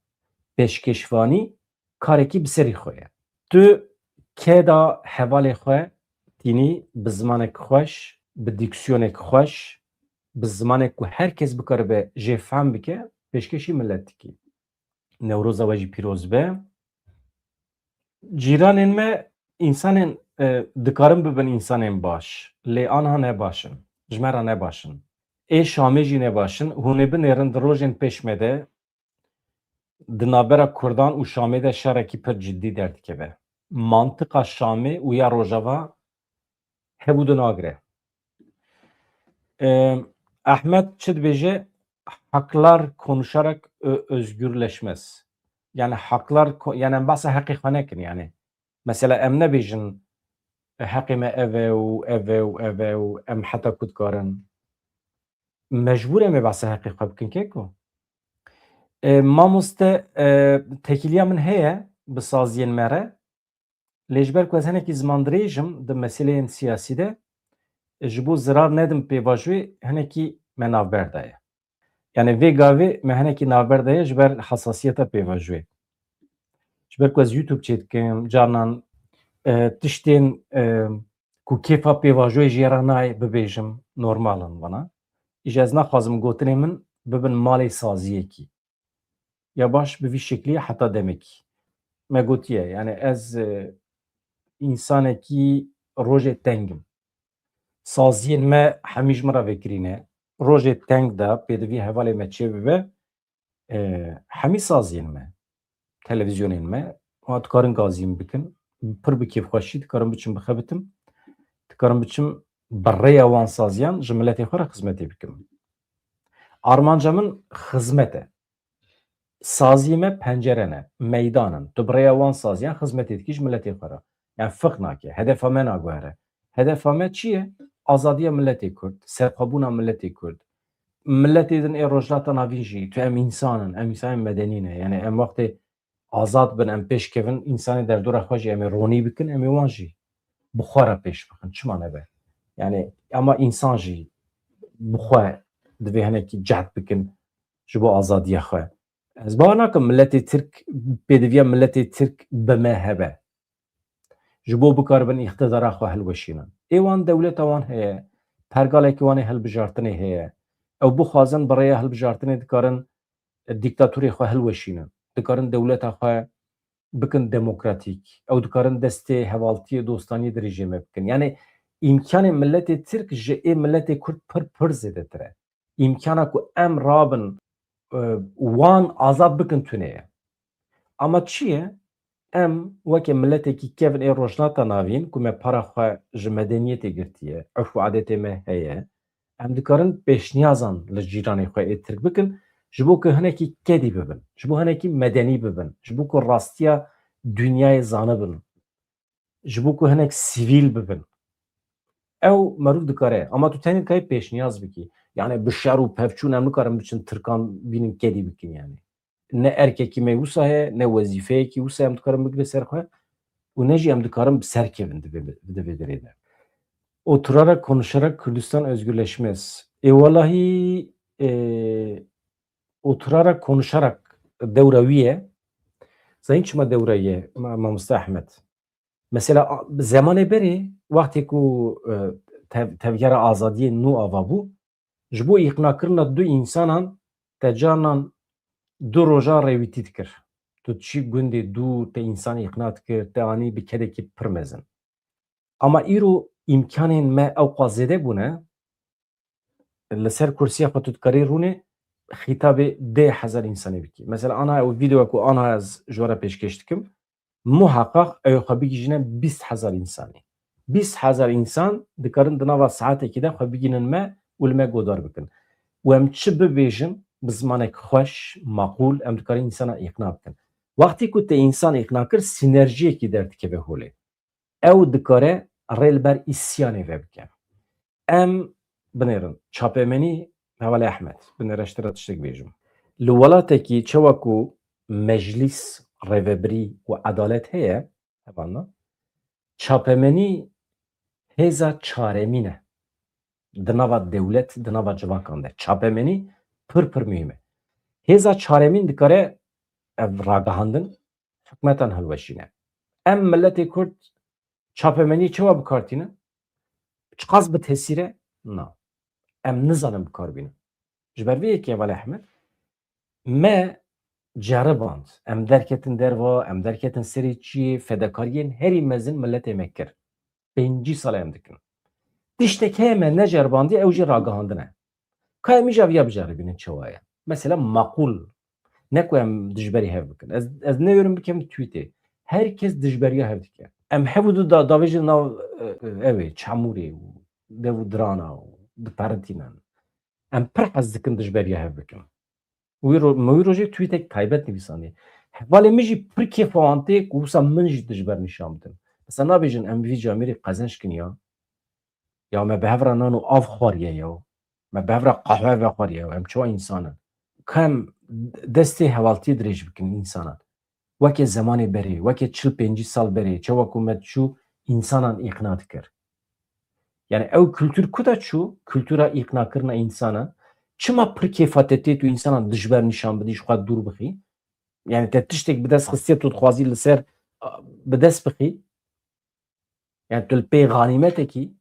Pêşkêşvanî karekî bi serî xwe ye. Tu keda hevalê xwe tînî bi zimanek xweş, bi dîksiyonek xweş, bi zimanek ku her kes bikaribe jê fehm bike, pêşkêşî milet dikî. Newroza we jî pîroz be. Cîranên me, însanên, e, dikarin bibin însanên baş, lê anha ne baş in. Ji me re ne baş in. Ê Şamê jî ne baş in. Hûn ê binêrin di rojên pêş me de di navbera Kurdan û Şamê de şerekî pir cidî derdikeve. Mantiqa Şamê û ya Rojava hebû dinagire. E, Ahmet çi dibêje? Haklar konuşarak ö-, özgürleşmez. Yani haklar ko-, yani em bahsa heqê xwe nekin yani. Mesela em nebêjin, e, heqê me ev e û ev e û ev e û em heta ku dikarin. Mecbûr em ê bahsa heqê xwe bikin keko. E, mamoste, e, tekîliya min heye bi saziyên me re. Lê ji ber ku ez hinekî zimandirêj im di meseleyên siyasî de, ji bo zirar nedim pêvajoyê hinekî me navber daye. Yani vê gavê me hinekî navber daye ji ber hesasiyeta pêvajoyê. Ji ber ku ez YouTube çêdikim, carnan, e, tiştên, e, ku kêfa pêvajoyê jê re nayê bibêjim, normal in vana. Îja ez naxwazim gotinê min bibin malê saziyekî. Ya baş bi vî şeklî heta demekî. Me gotiye, yani ez, e, însanekî rojê teng im. Saziyên me hemî ji min re vekirî ne. Rojê teng de pêdivî hevalê me çêbibe, e, hemî saziyên me, televîzyonên me, wan dikarin gazî min bikin. Pir bi kêfxweşî dikarin biçim bixebitim. Dikarin biçim bi rêya wan saziyan ji miletê xwe re xizmetê bikim. Armanca min xizmet e. Saziyê me pencere ne, meydan in. Tu bi rêya wan saziyan xizmetê dikî ji miletê xwe re. Yani fiq nake, hedefa me naguhere. Hedefa me çi ye? Azadiya miletê Kurd, serxwebûna miletê Kurd. Miletê din ê Rojhilata Navîn jî, tu em însan in, em însanên medenî ne. Yani em wextê azad bin, em pêş kevin, însanê derdora xwe jî em ê ronî bikin, em ê wan jî bi xwe re pêş bixin. Çima nebe? Yani ama însan jî bi xwe divê hinekî cehd bikin ji bo azadiya xwe. Ez bawer nakim miletê Tirk, pêdiviya miletê Tirk bi me hebe. Ji bo bikaribin îqtidara xwe hilweşînin. Ê wan dewleta wan heye, pergalekî wan ê hilbijartinê heye. Ew bixwazin bi rêya hilbijartinê dikarin dîktatorê xwe hilweşînin. Dikarin dewleta xwe bikin demokratîk. Ew dikarin destê hevaltiyê, dostaniyê dirêjê me bikin. Yani îmkanê miletê Tirk ji ê miletê Kurd pir pir zêdetir e. Îmkana ku em rabin, e, wan azad bikin tune ye. Ama çi ye? Em weke miletekî kevin ê Rojhilata Navîn ku me para xwe ji medeniyetê girtiye, urf û adetê me heye, em dikarin pêşniyazan li cîranê xwe ê Tirk bikin, ji bo ku hinekî kedî bibin, ji bo hinekî medenî bibin, ji bo ku rastiya dinyayê zanibin, ji bo ku hinek sivîl bibin. Ew meriv dikare, ama tu tenê dikare pêşniyaz bikî. Yani bi şer û pevçûn em nikarin biçin Tirkan bînin kedî bikin yani. Ne erkekî me wisa heye, ne wezîfeyekî wisa em dikarin bigire ser xwe û ne jî em dikarin bi ser kevin di vê, di vê derê de. Oturarak konuşarak Kürdistan özgürleşmez. E, wallahî, e, oturarak konuşarak dewra wî ye. Zayîn çima dewra ye, ma-, mamoste Ahmet? Mesela, a, zemanê berê, wextê ku, e, tev-, tevgera azadiyê nû ava bû, ji bo îqnakirina du însanan te carnan du roja rêwîtî dikir. Tu diçî gundê dûr, te însan îqna dikir, te anî bi kedekî pir mezin. Ama îro îmkanên me ewqas zêde bûne, li ser kursiya xwe tu dikarî rûnê xîtabê deh hezar însanê bikî. Mesela ana ew vîdeoya ku ana ez ji we re pêşkêş dikim, muheqaq ew ê xwe bigihîjine bîst hezar însanî. Bîst hezar însan dikarin di nava saetekî de xwe bigihînin me û li me godar bikin. Û em çi bibêjin bi zimanek xweş, maqûl, em dikarin însana îqna bikin. Wextê ku te însan îqna kir, sînerjiyekî derdikeve holê. Ew dikare rê li ber îsyanê vebike. Em binêrin, çapemenî, hevalê Ehmed, binêre ji te re tiştek bêjim. Li welatekî çawa ku meclîs, rêvebirî û edalet heye, hevalna, çapemenî hêza çaremîn e di nava dewlet, di nava civakan de. Çapemenî pir pir muhîm e. Hêza çaremîn dikare ev ragihandin hikûmetan hilweşîne. Em miletê Kurd çapemenî çawa bi kar tînin? Çiqas bi tesîr e? Na. Em nizanin bi kar bînin. Ji ber vê yekê Heval Ehmed, me ceriband. Em derketin derva, em derketin serê çiyê, fedekariyên herî mezin miletê me kir. Pêncî sal e em dikin. Tiştek heye me neceribandiye, ew jî ragihandin e. Ka em îja viya biceribînin çawa ye? Mesela maqûl. Ne ku em dijberî hev bikin. Ez, ez newêrim bikim tweetê. Her kes dijberiya hev dike. Em hev û du da, davêjin nav, e, ew ê, çamûrê û dev û dirana û diperintînin. Em pir hez dikin dijberiya hev bikin. Wî ro-, me wî rojê tweetek taybet nivîsandiye. Hevalê min jî pir kêfa wan tê ku wisa min jî dijber nîşan bidin. Mesela nabêjin em vî camêrê qezenc kin ya. Ya me bi hev re nan û av xwariye ya. Me bi hev re qehwe vexwariye ya. Em çawa însan in? Ka em destê hevaltiyê dirêj bikin însanan. Weke zemanê berê, weke çil pêncî sal berê, çawa ku me diçû însanan îqna dikir. Yani ew kultur ku de çû, kultura îqnakirina însanan, çima pir kêfa te tê tu însanan dijber nîşan bidî, ji xwe dûr bixî? Yani te tiştek bi dest xistiye, tu dixwazî li ser, a, bi dest bixî? Yani tu li pê xanîmetekî?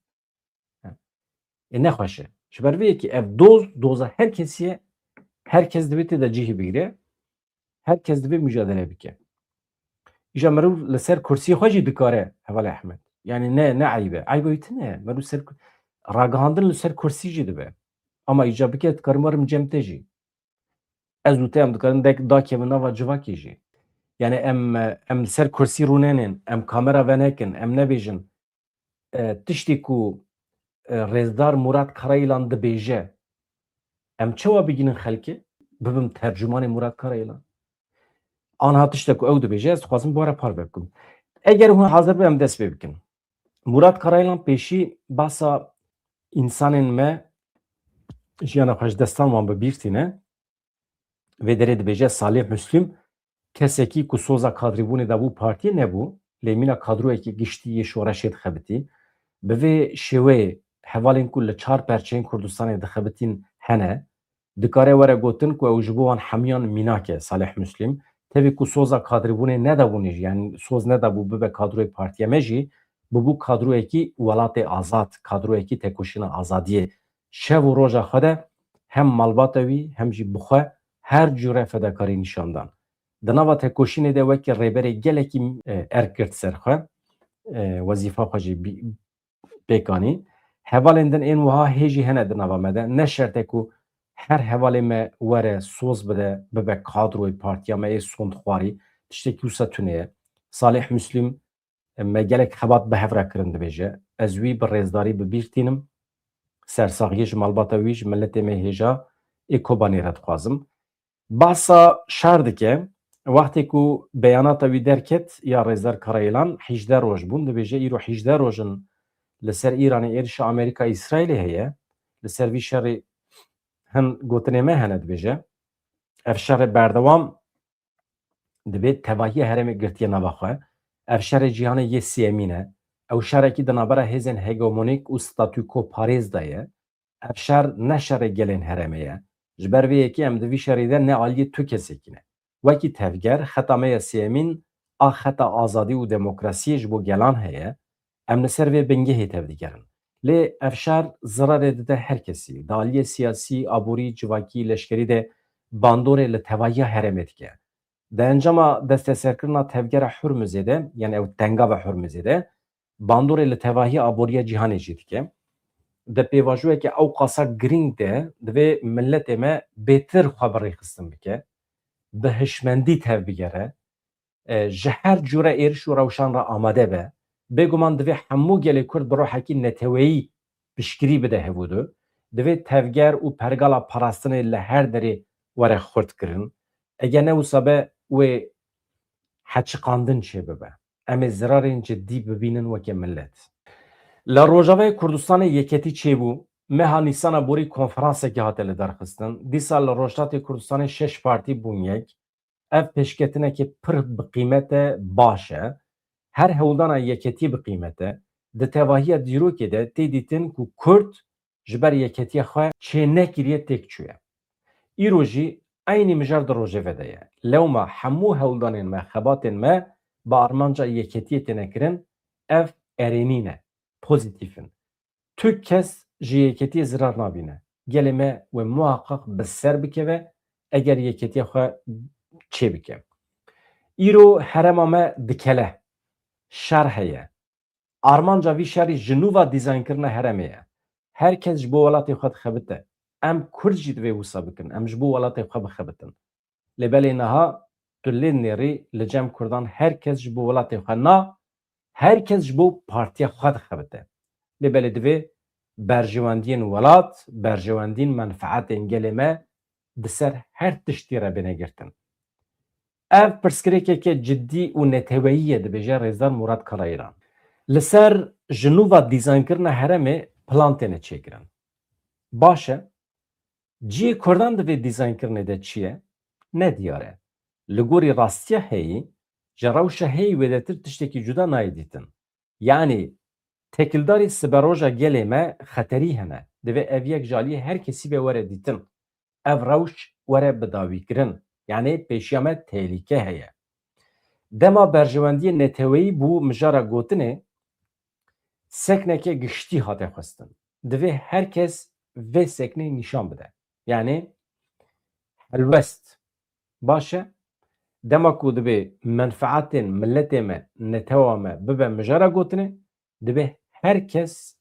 Ê, nexweş e. Ji ber vê yekê ev doz, doza her kesî ye, her kes divê tê de cihê bigire, her kes divê mujadele bike. Îja meriv li ser kursiyê xwe jî dikare, Heval Ehmed. Yani ne, ne eyb e. Eyba wî tune ye. Meriv ser ku-, ragihandin li ser kursî jî dibe. Ama îja bike dikarim werim cem te jî. Ez û te em dikarin dek-, dakevin nava civakê jî. Yani em, em li ser kursî rûnenên, em kamera venekin, em nebêjin, e, tiştê ku, e, Rêzdar Murat Karayilan dibêje, em çawa bigînin xelkê? Bibim tercûmanê Murat Karayilan? Anha tiştek ku ew dibêje, ez dixwazim bi we re parve bikim. Eger hûn hazir bin, em dest pê bikin. Murat Karayilan pêşî basa însanên me jiyana xwe ji destan wan bi bîr tîne. Vê derê dibêje Salih Muslim kesekî ku soza kadrîbûnê dabû partiyê nebû, lê mîna kadroyekî giştî yê şoreşê dixebitî. Bi vê şêweyê hevalên ku li çar perçeyên Kurdistanê dixebitîn hene. Dikare were gotin ku ew ji bo wan hemiyan mînak e, Salih Muslim. Tevî ku soza kadrîbûnê nedabûnê jî, yanî soz nedabû bibe kadroyê partiya me jî, bibû kadroyekî welatê azad, kadroyekî tekoşîna azadiyê. Şev û roja xwe de hem malbata wî hem jî bi xwe her cure fedakarî nîşan dan. Di nava tekoşînê de wekî rêberê gelekî, e, erk girt ser xwe, e, wezîfa xwe jî bî-, pêk anî. Hevalên din ên wiha hê jî hene di nava me de. Ne şert e ku her hevalê me were soz bide, bibe kadroyê partiya me yê sondxwarî. Tiştekî wisa tune ye. Salih Muslim, me gelek xebat bi hev re kirin dibêje. Ez wî bi rêzdarî bi bîr tînim. Sersaxiyê ji malbata wî, ji miletê me hêja ê Kobanê re dixwazim. Bahsa şer dike, wextê ku beyanata wî derket ya Rêzdar Karayilan, hîjdeh roj bûn, dibêje îro hîjdeh roj in li ser Îranê êrişa Amerîka Îsraîlê heye. Li ser vî şerê hin gotinê me hene, dibêje. Ev şerê berdewam dibe, tevahiya herêmê girtiye nava xwe. Ev şerê cîhanê yê sêyemîn e. Ew şerekî di navbera hêzên hegemonîk û statûkoparêz de ye. Ev şer ne şerê gelên herêmê ye. Ji ber vê yekê em di vî şerî de ne aliyê tu kesekî ne. Wekî tevger, xeta me ya sêyemîn a xeta azadî û demokrasiyê ji bo gelan heye. Em li ser vê bingehê tevdigerin. Lê ev şer zirarê dide her kesî. Di aliyê siyasî, aborî, civakî, leşkerî de bandorê li tevahiya herêmê dike. Di encama desteserkirina tevgera Hurmuzê de, yani ew tengava Hurmuzê de, bandorê li tevahiya aboriya cîhanê jî dike. Di pêvajoyeke ewqasa girîng de divê miletê me bêtir xwe bi rêxistin bike, bi hişmendî tevbigere, e, ji her cure êriş û rewşan re amade be. Bêguman divê hemû gelê Kurd bi ruhekî neteweyî piştgirî bide hev û du. Divê tevger û pergala parastinê li her derê were xurtkirin. Eger ne wisa be, wê heçiqandin çêbibe. Em ê zirarên cidî bibînin weke milet. Li Rojavayê Kurdistanê yeketî çêbû. Meha Nîsana borî konferansekî hate lidarxistin. Dîsa li Rojhilatê Kurdistanê şeş partî bûn yek. Ev pêşketinekê pir bi qîmet e, baş e. Her hewldana yeketiyê bi qîmet e. Di tevahiya dîrokê de tê dîtin ku Kurd ji ber yeketiya xwe çênekiriye têk çûye. Îro jî eynî mijar di rojeve de ye. Lewma hemû hewldanên me, xebatên me bi armanca yeketiyê têne kirin, ev erênî ne, pozîtîf in. Tu kes ji yeketiyê zirar nabîne. Gelê me wê muhaqaq bi ser bikeve eger yeketiya xwe çêbike. Îro herêma me dikele, şer heye. Armanca vî şerî ji nû ve dîzaynkirina herêmê ye. Her kes ji bo welatê xwe dixebite. Em Kurd jî divê wisa bikin. Em ji bo welatê xwe bixebitin. Lê belê niha tu lê nêrî li cem Kurdan her kes ji bo welatê xwe na, her kes ji bo partiya xwe dixebite. Lê belê divê berjewendiyên welat, berjewendiyên menfeetên gelê me di ser her tiştî re bêne girtin. Ev pirsgirêkeke cidî û neteweyî ye, dibêje Rêzdar Murat Karayilan. Li ser ji nû ve dîzaynkirina herêmê plan têne çêkirin. Baş e, cihê Kurdan di vê dîzaynkirinê de çi ye? Ne diyar e. Li gorî rastiya heyî, ji rewşa heyî wêdetir tiştekî cuda nayê dîtin. Yanî, têkildarî siberoja gelê me xeterî hene. Divê ev yek ji aliyê her kesî ve were dîtin. Ev rewş were bidawîkirin. Yanî pêşiya me tehlîke heye. Dema berjewendiyê neteweyî bû mijara gotinê, sekneke giştî hate xwestin. Divê her kes vê seknê nîşan bide. Yanî helwest. Baş e. Dema ku divê menfeetên miletê me, netewa me bibe mijara gotinê, divê her kes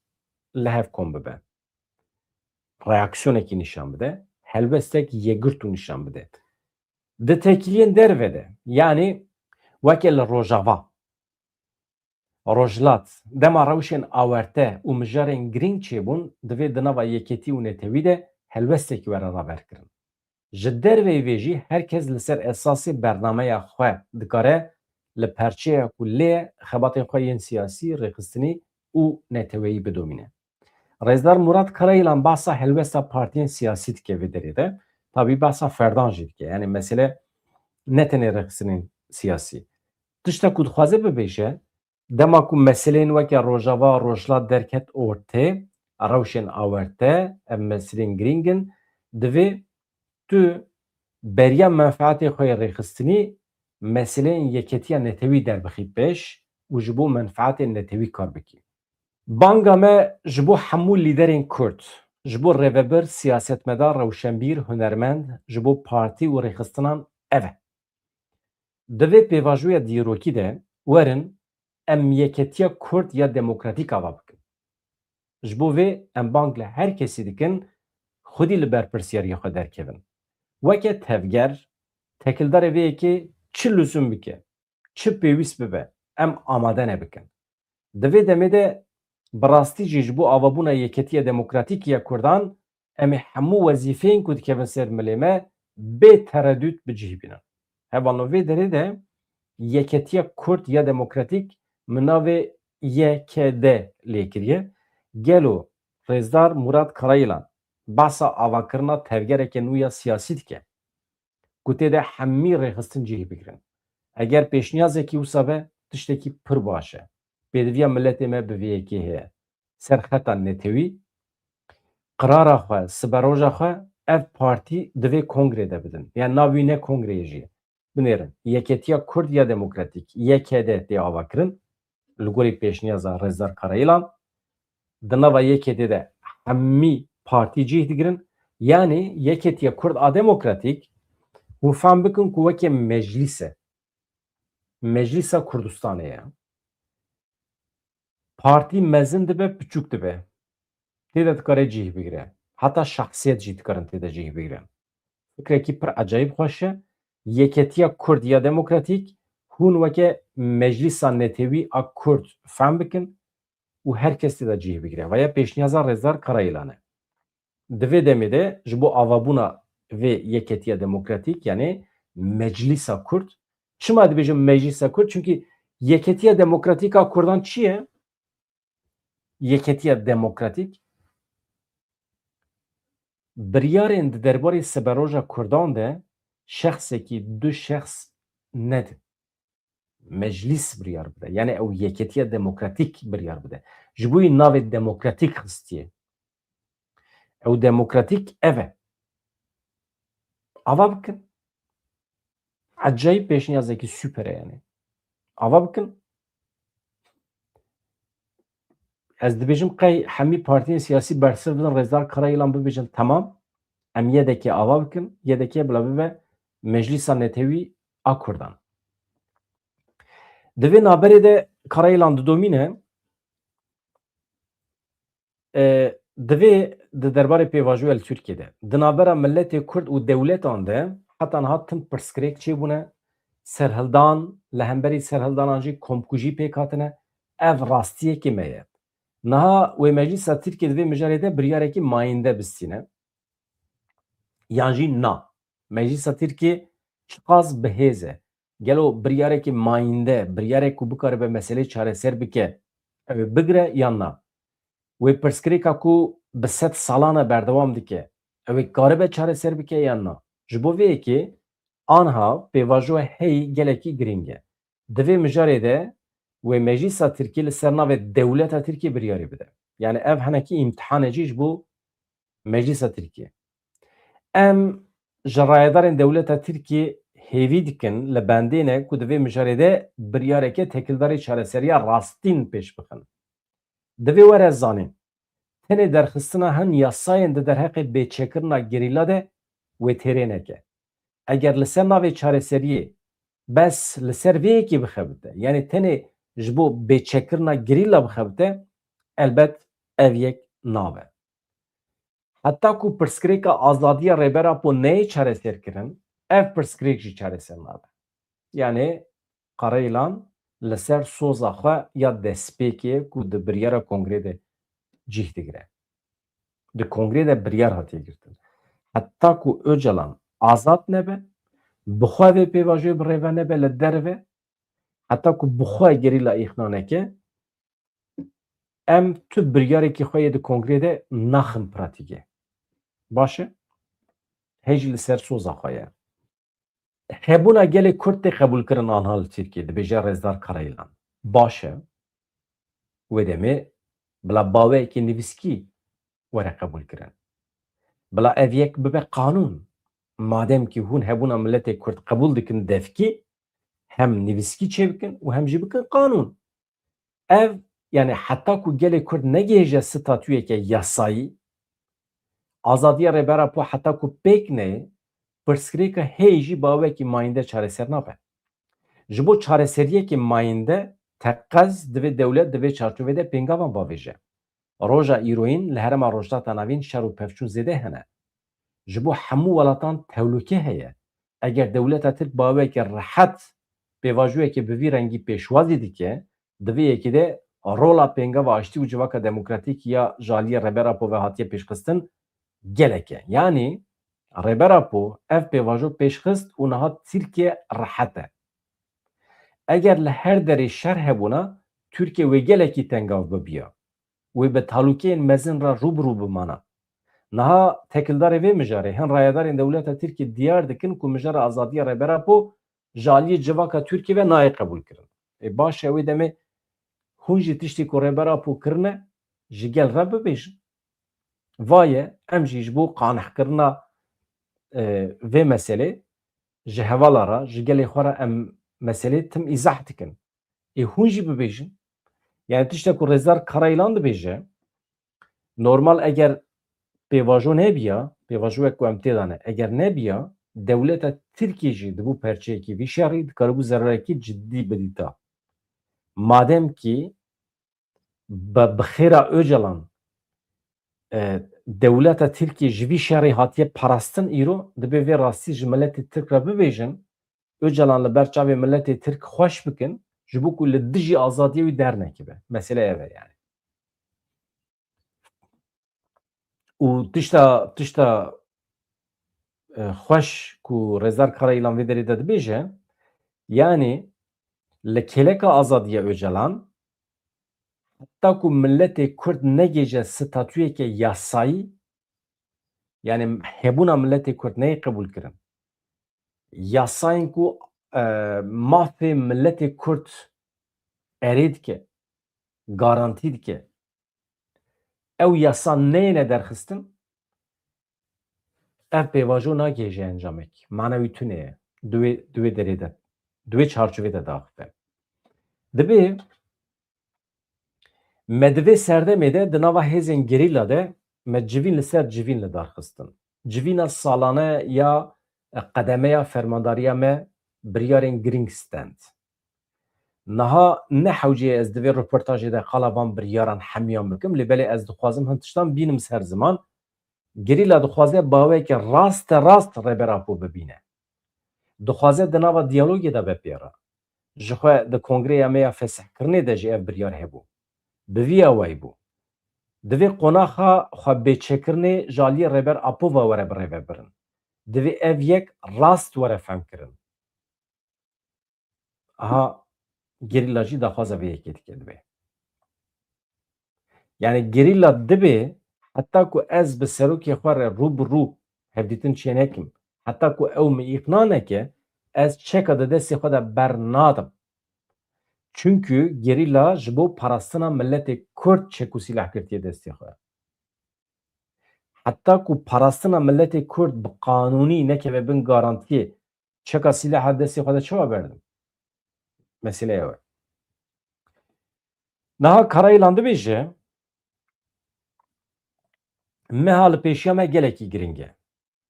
li hev kom bibe. Reaksiyonekî nîşan bide, helwestek yekgirtû nîşan bide. Di têkiliyên derve de, yanî weke li Rojava, Rojhilat, dema rewşên awarte û mijarên girîng çêbûn, divê di nava yeketî û netewî de helwestekî were raberkirin. Ji derveyî vê jî her kes li ser esasê bernameya xwe dikare li perçeya ku lê ye xebatên xwe yên siyasî, rêxistinî û neteweyî bidomîne. Rêzdar Murat Karayilan behsa helwesta partiyên siyasî dike vê derê de. Tabî behsa ferdan jî dike. Yanî mesele ne tenê rêxistinên siyasî. Tişta ku dixwaze bibêje, dema ku meseleyên weke Rojava, Rojhilat derket ortê, rewşên awerte, ev meseleyên girîng in, divê tu beriya menfeetê xwe yê rêxistinî meseleyên yeketiya netewî derbixî pêş û ji bo menfeetên netewî kar bikî. Banga me ji bo hemû lîderên Kurd, ji bo rêvebir, siyasetmedar, rewşenbîr, hunermend, ji bo partî û rêxistinan ev e. Di vê pêvajoya dîrokî de werin em yeketiya Kurd ya demokratîk ava bikin. Ji bo vê em bang li her kesî dikin xwedî li berpirsiyariya xwe derkevin. Weke tevger, têkildarê vê yekê çi lûzum bike, çi pêwîst bibe, em amade ne bikin. Di vê demê de bi rastî jî ji bo avabûna yeketiya demokratîk ya Kurdan em ê hemû wezîfeyên ku dikevin ser milê me bê teredût bi cih bînin. Hevalno, vê derê de yeketiya Kurd ya demokratîk min navê Y K D lê kiriye. Gelo Rêzdar Murat Karayilan behsa avakirina tevgereke nû ya siyasî dike ku tê de hemî rêxistin cih bigirin? Eger pêşniyazekî wisa be, tiştekî pir baş e. Pêdiviya miletê me bi vê yekê heye. Ser xeta netewî, qirara xwe, siberoja xwe ev partî divê kongrê de bidin. Yan navê wî ne kongreyê jî. Binêrin, Yeketiya Kurd ya Demokratîk, Y K D tê avakirin, li gorî pêşniyaza Rêzdar Karayilan. Di nava Y K D de hemî partî cih digirin. Yanî Yeketiya Kurd a Demokratîk, hûn fam bikin ku weke meclîs e. Meclîsa Kurdistanê ye. Partî mezin dibe, piçûk dibe. Tê de dikare cih bigire. Heta şexsiyet jî dikarin tê de cih bigirin. Fikrekî pir ecayîb xweş e. Yeketiya Kurd ya Demokratîk hûn weke meclîsa netewî a Kurd fam bikin û her kes tê de cih bigire. Vaya pêşniyaza Rêzdar Karayilan e. Di vê demê de ji bo avabûna vê Yeketiya Demokratîk, yanî Meclîsa Kurd, çima dibêjim Meclîsa Kurd? Çimkî Yeketiya Demokratîk a Kurdan çi ye? Yeketiya Demokratîk biryarên di derbarê siberoja Kurdan de şexsekî, du şexs nedin. Meclîs biryar bide. Yani ew yeketiya demokratîk biryar bide. Ji bo wî navê demokratîk xistiye. Ew demokratîk ev e. Ava bikin. Ecayîb pêşniyazekî super e yani. Ava bikin. Ez dibêjim qey hemî partiyên siyasî bersiv bidin, Rêzdar Karayilan bibêjin, temam. Em Y D K ava bikin. Y D K bila bibe Meclîsa Netewî a Kurdan. Di vê navberê de Karayilan didomîne, e, divê di derbarê pêvajoya li Tirkiyê de, di navbera miletê Kurd û dewletan de heta niha tim pirsgirêk çêbûne, serhildan, li hemberî serhildanan jî komkujî pêk hatine. Ev rastiyekê me ye. Niha wê Meclîsa Tirkiyê di vê mijarê de biryarekî mayînde bistîne. Yan jî na. Meclîsa Tirkiyê çiqas bi hêz e. Gelo biryarekî mayînde, biryarek ku bikaribe meselê çareser bike, ew ê bigire yan na? Wê pirsgirêka ku bi sed salan e berdewam dike, ew ê karibe çareser bike yan na? Ji bo vê yekê anha pêvajoya heyî gelekî girîng e. Di vê mijarê de wê Meclîsa Tirkiyê li ser navê dewleta Tirkiyê biryarê bide. Yani ev hinekî îmtihanekî ji bo Meclîsa Tirkiyê. Em ji rayedarên dewleta Tirkiyê hêvî dikin li bendê ne ku di vê mijarê de biryareke têkildarî çareseriya rastîn pêş bixin. Divê were zanîn, tenê derxistina hin yasayên di derheqê bêçêkirina gerîla de wê têrê neke. Eger li ser navê çareseriyê bes li ser vê yekê bixebite, yani tenê ji bo bêçêkirina gerîla bixebite, elbet ev yek nabe. Heta ku pirsgirêka azadiya Rêber Apo neyê çareserkirin, ev pirsgirêk jî çareser nabe. Yani Karayilan li ser soza xwe ya destpêkê ku di biryara kongrê de cih digire. Di kongrê de biryar hatiye girtin. Heta ku Ocalan azad nebe, bi xwe vê pêvajoyê birêve nebe li derve, heta ku bi xwe gerîla îxna neke, em tu biryarekî xwe yê di kongrê de naxin pratîkê. Baş e? Hê jî li ser soza xwe ye. Hebûna gelê Kurd tê qebûlkirin anha li Tirkiyê, dibêje Rêzdar Karayilan. Baş e. Wê demê bila baweyekî nivîskî were qebûlkirin. Bila ev yek bibe qanûn. Madem kî hûn hebûna miletê Kurd qebûl dikin devkî, hem nivîskî çêbikin û hem jî bikin qanûn. Ev, yani heta ku gelê Kurd negihêje statuyeke yasayî, azadiya Rêber Apo heta ku pêk neyê, pirsgirêka heyî jî bi awekî mayînde çareser nabe. Ji bo çareseriyekê mayînde teqez divê dewlet di vê çarçovê de pêngavan bavêje. Roja îroyîn li herêma Rojhilata Navîn şer û pevçûn zêde hene. Ji bo hemû welatan tehlûke heye. Eger dewleta Tirk bi awekî rehet pêvajoyekê bi vî rengî pêşwazî dike, di vê yekê de rola pêngava aştî û civaka demokratîk ya ji aliyê Rêber Apo ve hatiye pêşxistin gelek e. Yanî Rêber Apo ev pêvajo pêşxist û niha Tirkiye rehet e. Eger li her derê şer hebûna, Tirkiye wê gelekî tengav bibiya. Wê bi talûkeyên mezin re rû bi rû bimana. Niha têkildarê vê mijarê hin rayedarên dewleta Tirkiyê diyar dikin ku mijara azadiya Rêber Apo ji aliyê civaka Tirkiyê ve nayê qebûlkirin. Ê baş e, wê demê hûn jî tiştê ku Rêber Apo kirine ji gel re bibêjin. Va ye, em jî ji bo qanihkirina, e, vê meselê ji hevala re, ji gelê xwe re em meselê tim îzah dikin. Ê hûn jî bibêjin. Yani tişta ku Rêzdar Karayilan dibêje, normal eger pêvajo nebiya, pêvajoyek ku em tê de ne, eger nebiya, dewleta Tirkiyê jî dibû perçeyekî vî şerî, dikaribû zerarekî cidî bidîta. Madem kî bi, bi xêra Ocalan, e, dewleta Tirkiyê ji vî şerê hatiye parastin îro, dibê vê rastî ji miletê Tirk re bibêjin, Ocalan li ber çavê miletê Tirk xweş bikin, ji bo ku li dijî azadiyê wî dernekeve. Mesele ev e yani. Û tişta, tişta, e, xweş ku Rêzdar Karayilan vê derê de dibêje, yani li kêleka azadiya Ocalan, heta ku miletê Kurd negêje statuyeke yasayî, Yani hebûna miletê Kurd neyê qebûl kirin. Yasayên ku, e, mafê miletê Kurd erê dike, garantî dike. Ew yasa neyêne derxistin, ev pêvajo nagihêje encamek. Mana wî tune ye. Di wê, di wê derê de, di wê çarçovê de diaxife. Dibê me di vê serdemê de di nava hêzên gerîla de me civîn li ser civîn li dar xistin. Civîna salane ya, e, qedemeya fermandariya me biryarên girîng stend. Niha ne hewce ye ez di vê roportajê de qala van biryaran hemiyan bikim, lê belê ez dixwazim hin tiştan bînim ser ziman. Gerîla dixwaze bi aweke raste rast Rêber Apo bibîne. Dixwaze di nava diyalogê de be pê re. Ji xwe di kongreya me ya fesihkirinê de jî ev biryar hebû. Bi vî awayî bû. Di vê qonaxa xwe bêçekirinê ji aliyê Rêber Apo ve were birêvebirin. Divê ev yek rast were femkirin. Aha, gerîla jî daxwaza vê yekê dike dibê. Yani gerîla dibê heta ku ez bi serokê xwe re rû bi rû hevdîtin çênekim, heta ku ew min îqna neke, ez çeka di destê xwe de bernadim. Çunku gerîla ji bo parastina miletê Kurd çek û sîlah girtiye destê xwe. Heta ku parastina miletê Kurd bi qanûnî nekeve bin garantiyê, çeka sîlaha destê xwe de çawa berdim? Mesele ew e. Niha Karayilan dibêje, meha li pêşiya me gelekî giring e.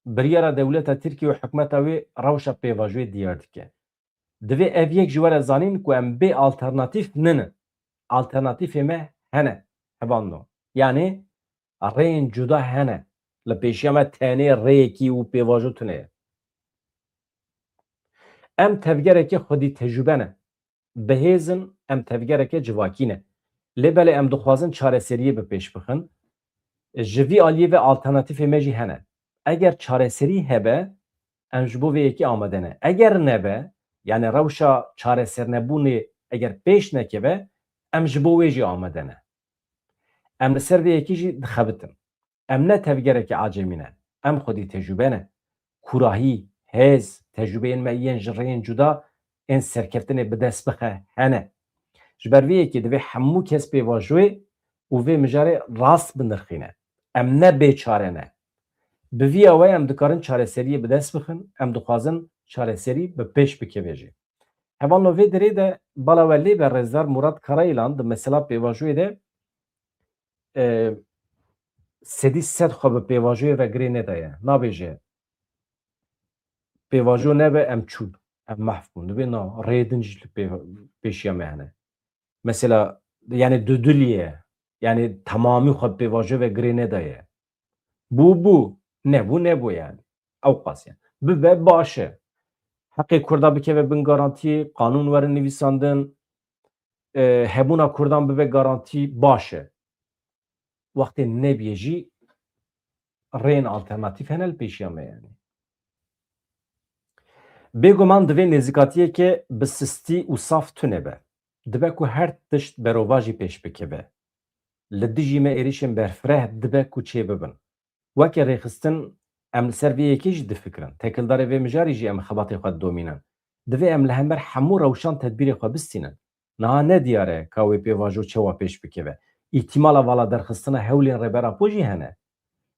Biryara dewleta Tirkiyê û hikûmeta wê rewşa pêvajoyê diyar dike. Divê ev yek ji were zanîn ku em bê alternatîf ninin. Alternatîfê me hene. Hevalno. Yanî rêyên cuda hene. Li pêşiya me tenê rêyekî û pêvajo tune ye. Em tevgerekê xwedî tecrûbe ne. Bi hêz in, em tevgereke civakî ne. Lê belê em dixwazin çareseriyê bi pêş bixin. Ji vî aliyê ve alternatîfê me jî hene. Eger çareserî hebe, em ji bo vê yekê amade ne. Eger nebe, yani rewşa çaresernebûnê eger pêş nekeve, em ji bo wê jî amade ne. Em li ser vê yekê jî dixebitin. Em ne tevgereke acemî ne. Em xwedî tecrûbe ne. Kûrahî, hêz, tecrûbeyên me yên ji rêyên cuda ên serkeftinê bi dest bixe hene. Ji ber vê yekê divê hemû kes pêvajoyê û vê mijarê rast binirxîne. Em ne bêçare ne. Bi vî awayî em dikarin çareseriyê bi dest bixin, em dixwazin çareserî bi pêş bikeve jî. Hevalno vê derê de bala we lê be rêzdar Murat Karayilan di mesela pêvajoyê de, e, sedî sed xwe bi pêvajoyê ve girê nedaye. Nabêje, pêvajo nebe em çûn, em mehf bûn. Dibê na, rê din jî li pê-, pêşiya me hene. Mesela, yani dudilî ye. Yani temamî xwe bi pêvajoyê ve girê nedaye. Bû, bû. Nebû, nebû yani. Ew qas yani. Bibe baş e. Heqê Kurda bikeve bin garantiyê, qanûn werin nivîsandin, e, hebûna Kurdan bibe garantî, baş e. Wextê nebiyê jî rêyên alternatîf hene li pêşiya me yani. Bêguman divê nêzîkatiyeke bi sistî û saf tune be. Dibe ku her tişt berovajî pêş bikeve. Li dijî me êrişên berfireh dibe ku çêbibin. Weke rêxistin em li ser vê yekê jî difikirin. Têkildarê vê mijarê jî em xebatê xwe didomînin. Divê em li hember hemû rewşan tedbîrê xwe bistînin. Niha ne diyar e ka wê pêvajo çawa pêş bikeve. Îhtîmala vala derxistina hewlên Rêber Apo jî hene.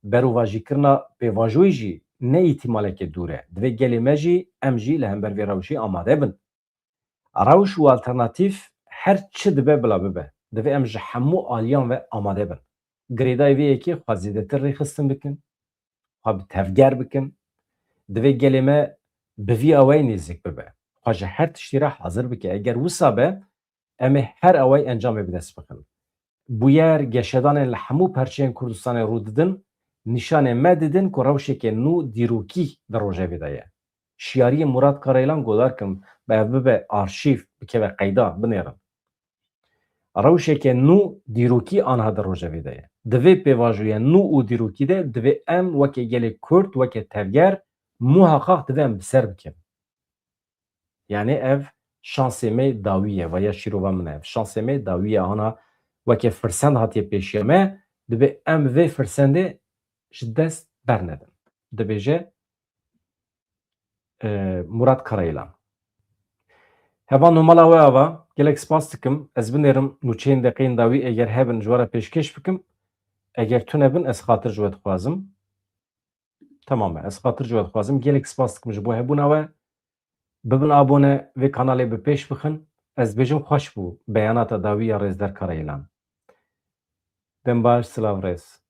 Berovajîkirina pêvajoyê jî ne îhtîmaleke dûr e. Divê gelê me jî, em jî li hember vê rewşê amade bin. Rewş û alternatîf her çi dibe bila bibe. Divê em ji hemû aliyan ve amade bin. Girêdayî vê yekê xwe zêdetir rêxistin bikin, xwe bi tevger bikin. Divê gelê me bi vî awayî nêzîk bibe. Xwe ji her tiştî re hazir bike. Eger wisa be, em ê her awayî encamê bi dest bixin. Bûyer, geşedanên li hemû perçeyên Kurdistanê rû didin, nîşanê me didin ku rewşeke nû dîrokî di rojevê de ye. Şiyariyê Murat Karaylan guhdar kim, bi ev bibe arşîv, bikeve qeyda, binêrin. Rewşeke nû dîrokî aniha di rojevê de ye. Di vê pêvajoya nû û dîrokî de divê em weke gelê Kurd, weke tevger, muheqaq divê em bi ser bikevin. Yani ev şansê me dawî ye, va ya şîrova min e. Ev şansê me dawî ye, ana weke firsend hatiye pêşiya me, divê em vê firsendê ji dest bernedin. Dibêje e, Murat Karayilan. Heval, numala we ava, gelek spas dikim. Ez binêrim nûçeyên deqeyên dawî eger hebin ji we re pêşkêş bikim. Eger tune bin ez xatir ji we dixwazim. Tamam e, ez xatir ji we dixwazim. Gelek spas dikim ji bo hebûna we. Bibin abone, vê kanalê bi pêş bixin. Ez dibêjim xweş bû beyanata dawî ya Rêzdar Karayilan. Dem baş, silav rêz.